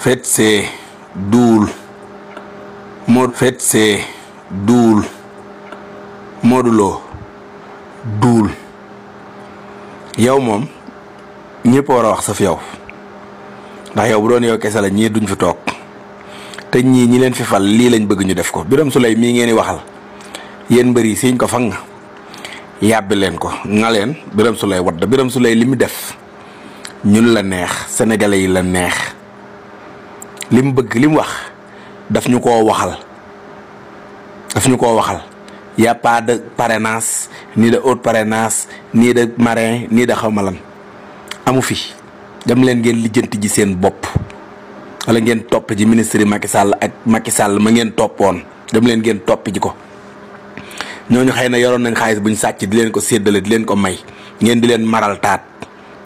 Fetse duul Fetse duul Modou Lo duul yow moom ñëpp war a wax saf yow ndax yow bu doon yow kese la ñii duñ fi toog te ñii ñi leen fi fal lii lañ bëgg ñu def ko. Birame Souleye mii ngeen di waxal yéen mbër yi siñ ko fang yàbbi leen ko nga leen Birame Souleye wadd Birame Souleye li mu def ñun la neex sénégalais yi la neex li mu bëgg li mu wax daf ñu koo waxal y a pas de parrainage ni de haute parrainage ni de marin ni de xawma lan amu fi. dem leen ngeen lijjanti ji seen bopp wala ngeen topp ji ministre yi Macky Sall ak Macky Sall ma ngeen toppoon dem leen ngeen topp ji ko ñooñu xëy na yoroon nañ xaalis buñ sàcc di leen ko séddale di leen ko may ngeen di leen maral taat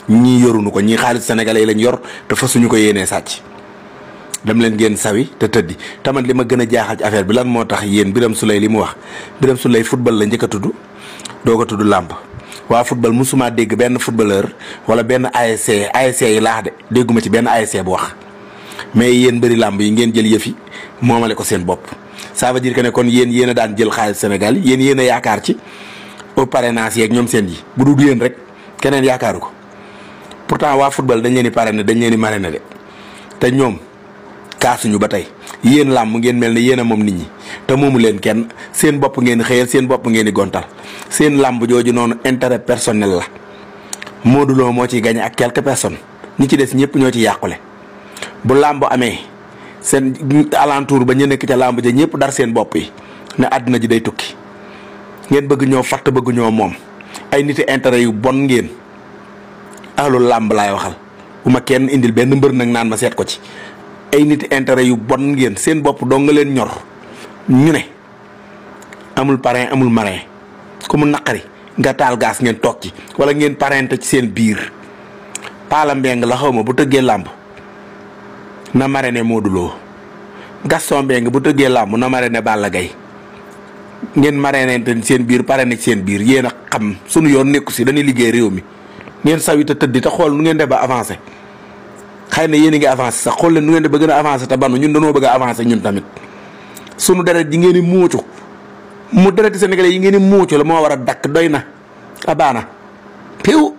ñii yoruñu ko ñii xaalis sénégalais yi lañ yor te fasuñu ko yéenee sàcc. dem leen ngeen sawi te tëddi taman li ma gën a jaaxal ci affaire bi lan moo tax yéen Birame Souleye li mu wax Birame Souleye football la njëkk a tudd doo ko tudd làmb waa football musuma dégg benn footballeur wala benn ASC yi laax de dégguma ci benn ASC bu wax mais yéen bëri làmb yi ngeen jël yëfi moomale ko seen bopp. ça veut dire que ne kon yéen a daan jël xaalis Sénégal yéen a yaakaar ci au parrainage yeeg ñoom seen yi bu dul yéen rek keneen yaakaaru ko pourtant waa football dañ leen di parrainer dañ leen di marrainer de te ñoom kaasuñu ba tey yéen làmb ngeen mel ne yéen a moom nit ñi te moomu leen kenn seen bopp ngeen di xëyal seen bopp ngeen di gontal seen làmb jooju noonu intérêt personnel la. Modou Lo moo ciy gagné ak quelques personnes ñi ci des ñëpp ñoo ci yàqule bu làmb amee seen alentour ba ñu nekk ca làmb ja ñëpp dar seen bopp yi ne àddina ji day tukki ngeen bëgg ñoo fatt bëgg ñoo moom ay niti intérêt yu bon ngeen. ahlu làmb laay waxal bu ma kenn indil benn mbër nag naan ma seet ko ci. ay nit intérêt yu bon ngeen seen bopp doo nga leen ñor ñu ne amul parrain amul marin ku mu naqari nga taal gaas ngeen toog ci wala ngeen parrainté ci seen biir Pala Mbeng la xaw ma bu tëggee làmb na marraine Modou Lo Gaston Mbeng bu tëggee làmb na marraine Balla Gaye ngeen marrainté seen biir parrainé ci seen biir yéen a xam sunu yoon nekku si dañuy liggéey réew mi ngeen sawi te tëddi te xool nu ngeen def ba avancé. xëy na yéen a ngi avancé sax xool leen nu ngeen di bëgg a avancé te banu ñun dañoo bëgg a avancé ñun tamit sunu deret yi ngeen di muucu mu dereti sénégalais yi ngeen di muucu la moo war a dakk doy na abaana piw